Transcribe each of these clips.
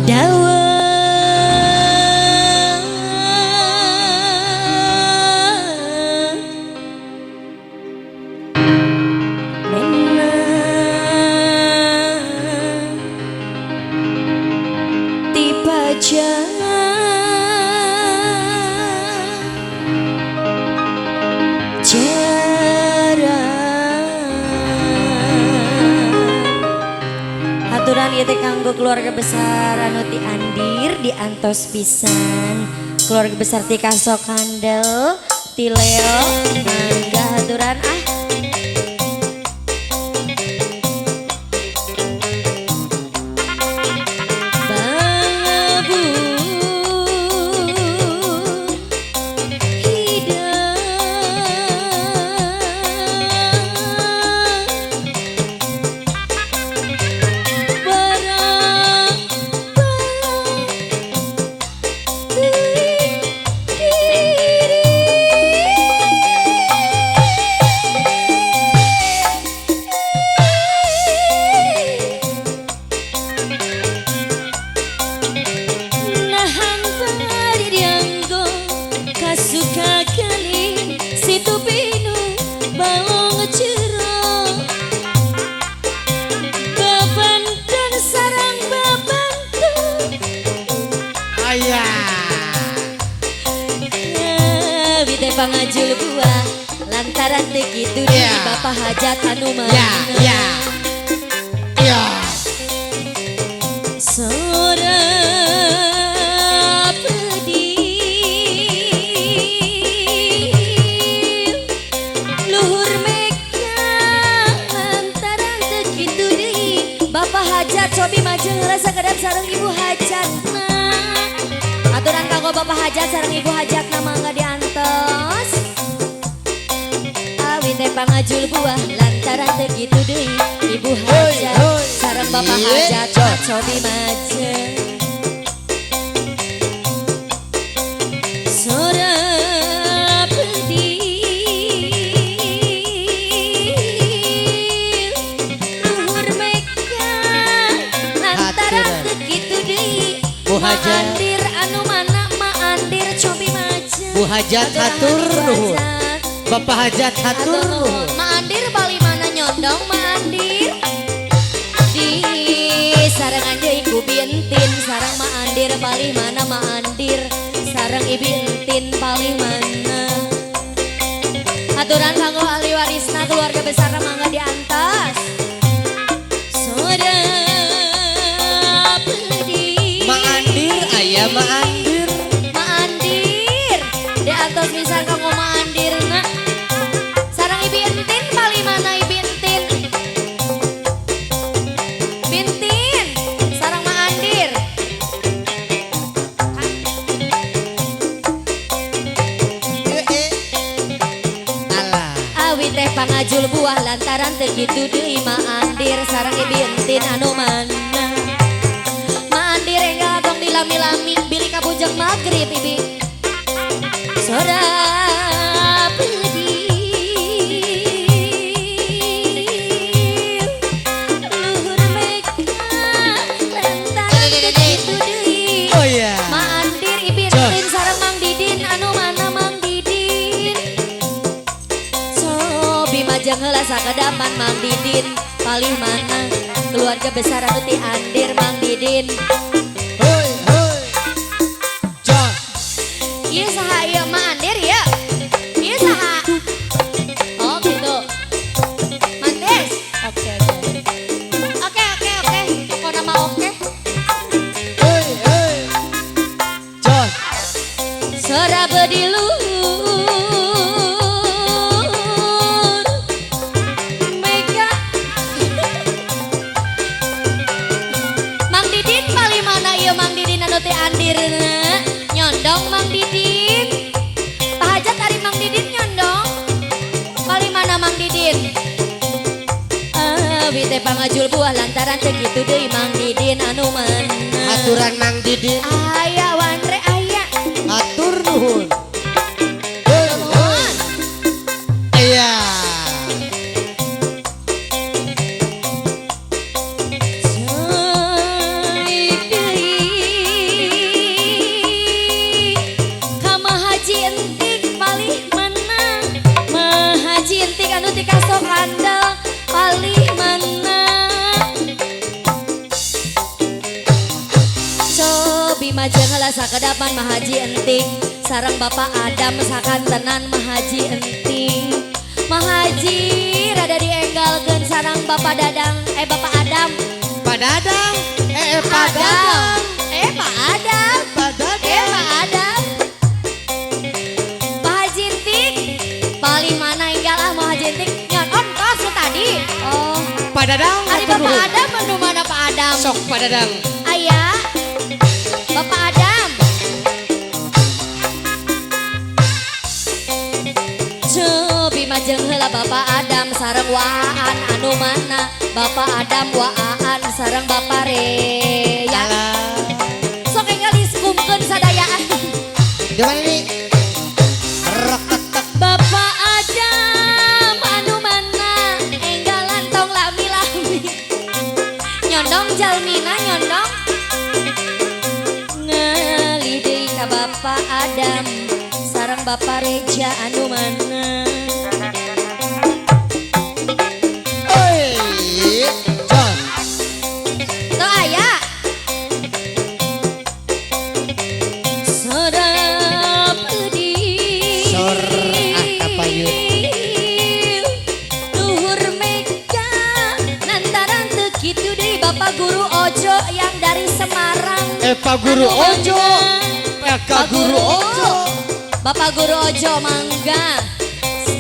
Dawa Nena tiba Aturan ieu teh kanggo keluarga besar anu ti Andir diantos pisan. Keluarga besar ti Kasokandel, ti Leo, mangga aturan ah. Bangabu hidang barang diri nahan bari dianggo kasuka kali situ pinu balong jero baban dan sarang baban tuh. Ayah. Wite pangajul buah lantaran teu kitu deui Ya. Bapak Hajat anu mana. Ya, ya. Ya. Sora pedih luhur meka lantaran teu kitu deui Bapak Hajat cobi maju heula sakedap sareng Ibu Hajatna. Aturan kanggo Bapak Hajat sareng Ibu Hajatna mangga diantos. Awi teh pangajul buah lantaran teu kitu deui Ibu Hajat Hoi, hoi. sareng Bapak Iye, Hajat jos. cobi maju. Sora pedih luhur meka lantaran Aturan. teu kitu deui Bu Hajat. Ma Andir anu mana Ma Andir cobi maju. Bu Hajat hatur nuhun. Bapak Hajat hatur nuhun. Ma Andir bali mana nyondong Ma Andir di sarangan deui ku Bintin sarang Ma Andir bali mana Ma Andir sarang Ibi Entin paling mana. Aturan kanggo ahli warisna keluarga besar mangga diantos. Sora pedih Ma Andir aya Ma Andir. Ma Andir diantos pisan kanggo Ma Andirna. Sarang Ibi Entin paling mana Ibi Entin. Bintin sarang Ma Andir. Eh, eh. Alah. Awi teh pangajul buah lantaran teu kitu deui Ma Andir sarang Ibi Entin anu mana. Ma Andir enggal tong dilami-lami bilih kabujeng magrib Ibi. Sora pedih luhur meka lantaran teu kitu deui Oh ya. Ma Andir Ibi Jos. Entin sareng Mang Didin anu mana Mang Didin. Sobi majeng heula sakedapan Mang Didin palih mana keluarga besar anu ti Andir Mang Didin. Hoi hoi. Jos. Ieu saha ieu Ma Andir ya? Ieu saha? Oh gitu. Mandes. Oke oke. Oke oke oke. Pokona mah oke. Hoi hoi. Jos. Sora bedi luhur mega Mang Didin paling mana ieu Mang Didin anu teh Andirna nyondong Mang Didin. Pak Hajat ari Mang Didin nyondong paling mana Mang Didin. Awi teh pangajul buah lantaran teu kitu deui Mang Didin anu mana. Aturan Mang Didin. Aya wanre aya. Hatur nuhun. Hoi hoi. Nuhun. Iya. Cai deui sakedapan Mahaji Enting sareng Bapak Adam sakantenan Mahaji Enting. Mahaji rada dienggalkeun sareng Bapak Dadang Bapak Adam. Pak Dadang Pak Dadang. Pak Adam. Pak Dadang. Pak Adam. Pak Haji Enting paling mana enggal ah Mahaji Enting nyon ontos tadi. Oh. Pak Dadang. Ari Bapak Adam anu mana Pak Adam? Sok Pak Dadang. Aya. Bapak Adam. Cobi majeng heula Bapak Adam sareng waan anu mana? Bapak Adam waan sareng Bapak Rea. Sok enggal disekumkeun sadayaan. Di mana ini? Reketek. Bapak Adam anu mana? Enggalan tong lami-lami. Nyondong jalmina nyondong. Ngali deui ka Bapak Adam sareng Bapak Reja anu mana? Oi, John. Tuh aya. Sorap pedih. Sor ah kapayun. Luhur mega lantaran teu kitu deui Bapak Guru Ojo yang dari Semarang. Pak Guru Ojo. Pak Guru Ojo. Bapak Guru Ojo mangga.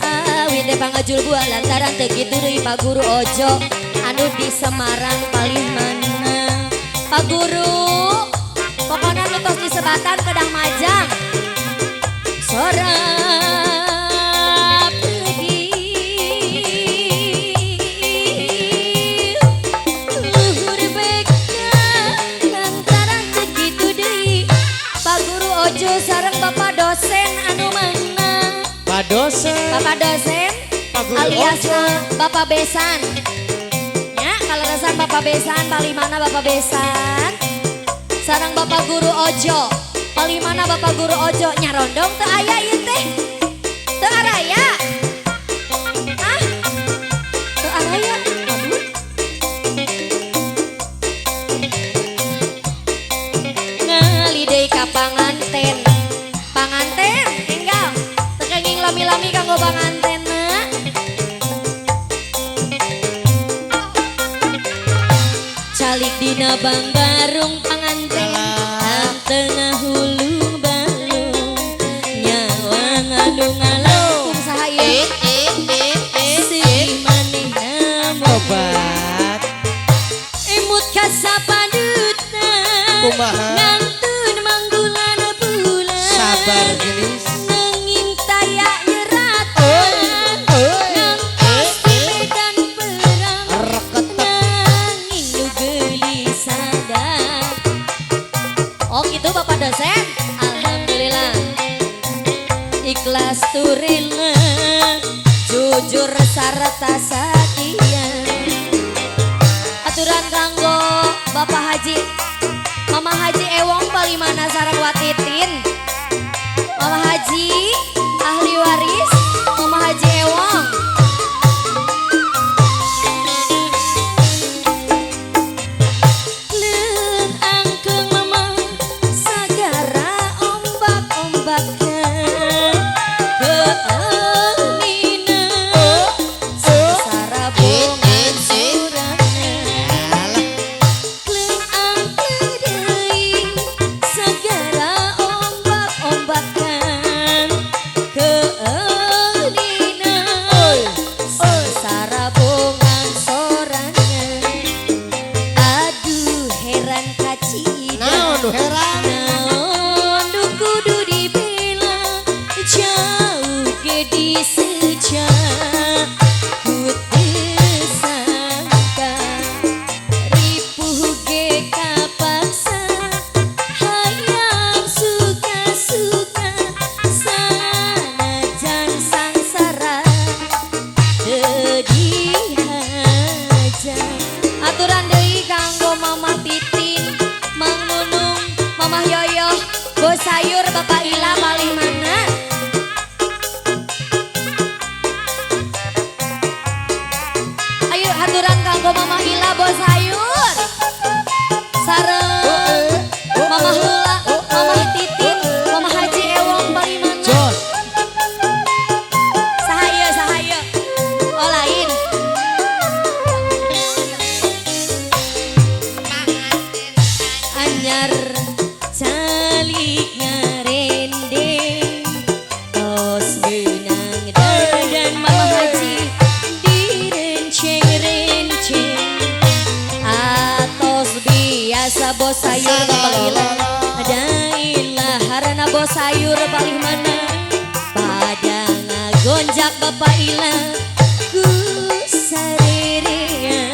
Awit teh pangajul buah lantaran teu kitu deui Pak Guru Ojo anu di Semarang palih mana. Pak Guru pokona nu tos disebatan kedah majang. Sorap pedih luhur beka lantaran teu kitu deui Pak Guru Ojo sareng Bapak dosen anu mana? Pak dosen. Bapak dosen Pak Guru alias Ojo. Bapak Besan. Ya, kalau resan Bapak Besan paling mana Bapak Besan? Sareng Bapak Guru Ojo. Paling mana Bapak Guru Ojo? Nyarondong teu aya ieu teh. Teu araya. Hah? Teu araya. Aduh. Ngali deui ka panganten. Panganten enggal. Teu kenging lami-lami kanggo pangantenna. Calik dina bangbarung panganten tengah hulung balung nyawa anu ngalangkung saha ieu si manehna Obat emut kasapadutan kumaha ngantun manggulan bulan sabar gelis nanging taya nyeratan ngantos di medan perang nanging nu geulis sadar. Oh gitu Bapak dosen. Alhamdulillah. Ikhlas turila jujur sarta satia. Aturan kanggo Bapak Haji Mama Haji Ewong palimana sareng Watitin. Mama Haji ahli waris Mama Haji Ewong. Leun angkeung mama sagara ombak-ombakan keemina sangsara bongan sorangan. Leun angkeung deui sagara ombak-ombakan keemina sangsara bongan sorangan. Aduh heran kacida. Naon nu heran? Naon nu kudu dibela jauh ge diseja ku teu sangka ripuh ge kapaksa hayang suka-suka sanajan sangsara teu dihaja. Aturan deui kanggo Mama Titin, Mang Nunung, Mama Yoyo, Bos Sayur, Bapak Ila palih mana? Ayo aturan kanggo Mama Ila Bos Sayur. Sareng Mama Hula, Mama Asa bos sayur palila dailah harana bos sayur palih mana pada ngagonjak bapak ila ku sarerea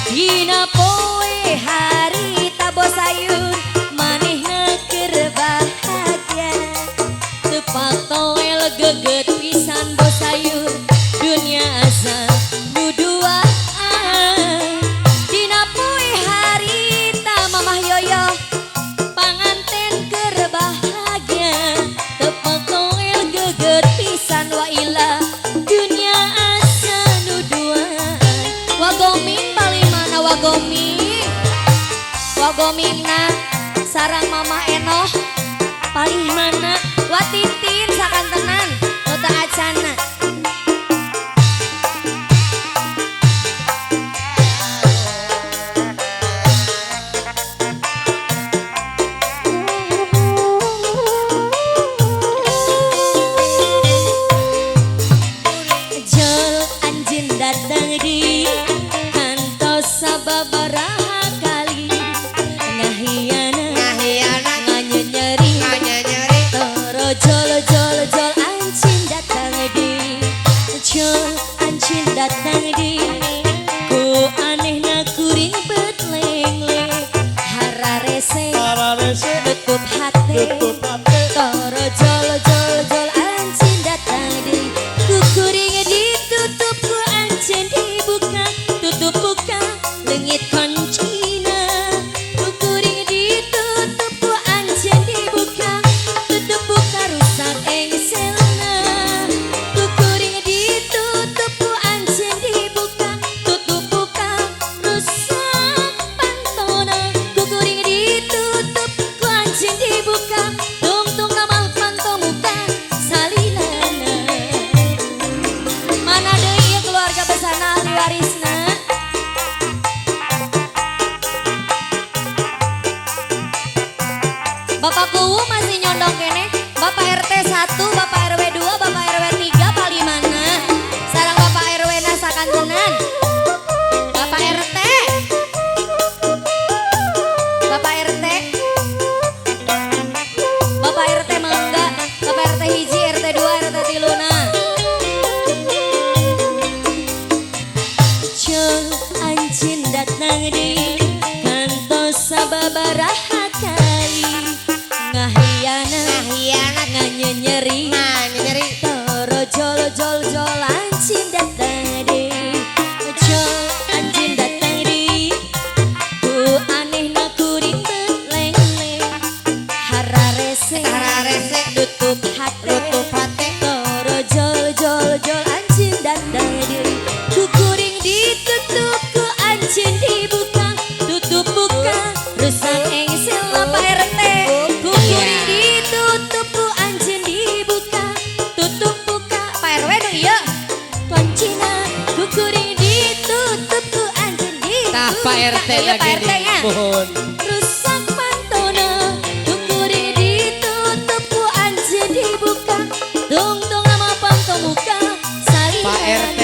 dina poe harita bos sayur manehna keur bahagia tepak toel geget pisan bos sayur dunia asa nu duaan dina poe harita mamah yoyo panganten keur bahagia tepak toel geget pisan waila dunia asa nu duaan wagoming paling mana wagoming wagomingna sarang mama enoh paling mana watintin sakantenan nu teu acana. Jol anjeun datang di kantos sababaraha kali ngahiana Ngahianat nganyenyeri nganyenyeri toro jol jol jol anjeun datang di jol anjeun datang di ku anehna kuring bet lengle hararese tutup hate toro jol jol jol anjeun datang di ku kuring ditutup ku anjeun dibuka tutup buka leungit koncina ku kuring ditutup ku anjeun dibuka tutup buka rusak engselna ku kuring ditutup ku anjeun dibuka tutup buka rusak pantona ku kuring ditutup ku anjeun dibuka tungtung nama panto muka salilana. Mana deui ieu keluarga besarna ahli warisna? Bapak Kuwu masih nyondong kene. Bapak RT 1, Bapak RW 2, Bapak RW 3 paling mana? Sarang Bapak RW na sakantenan. Bapak RT. Bapak RT. Bapak RT mangga. Bapak RT hiji, RT 2, RT 3 na. Jol anjeun datang di kantos sababaraha kali ngahiana Ngahianat nganyenyeri nganyenyeri toro jol jol jol anjeun datang di jol anjeun datang di ku anehna kuring bet lengleng hararese Hararese tutup hate tutup hate toro jol jol jol anjeun datang di ku kuring ditutup ku anjeun dibuka tutup buka rusak engsel Pak RT ku kuring ditutup ku anjeun dibuka tutup buka Pak RW nu ieu kuncina ku kuring ditutup ku anjeun dibuka. Tah Pak RT Ieu Pak lagi RT nya Mohon rusak pantona ku kuring ditutup ku anjeun dibuka tungtung nama panto muka salilana. Pak RT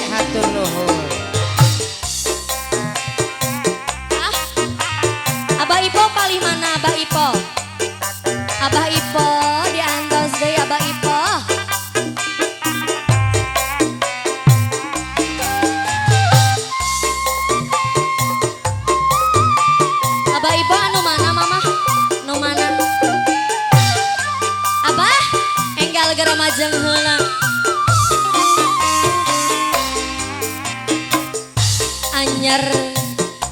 hatur nuhun. Ah, Abah Ipo paling mana Abah Ipo? Abah Ipo diantos deui Abah Ipo. Abah Ipo anu mana mamah? Nu mana? Abah enggal geura majeng heula. Anyar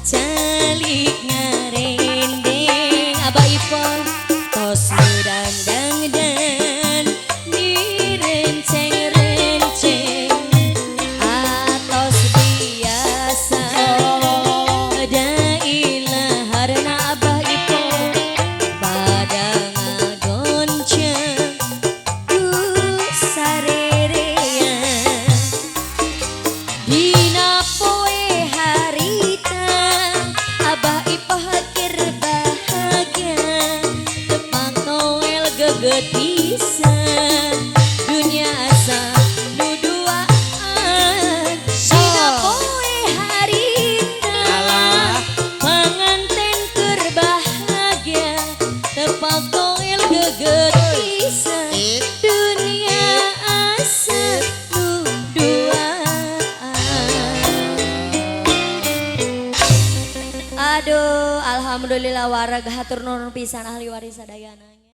calik ngarendeng Abah Ipo tos dang-dang direnceng-renceng atos biasa dailah harna Abah Ipo pada ngagonceng ku sarerea dina poe harita Aduh, alhamdulillah wareg, hatur nuhun pisan ahli waris sadayana.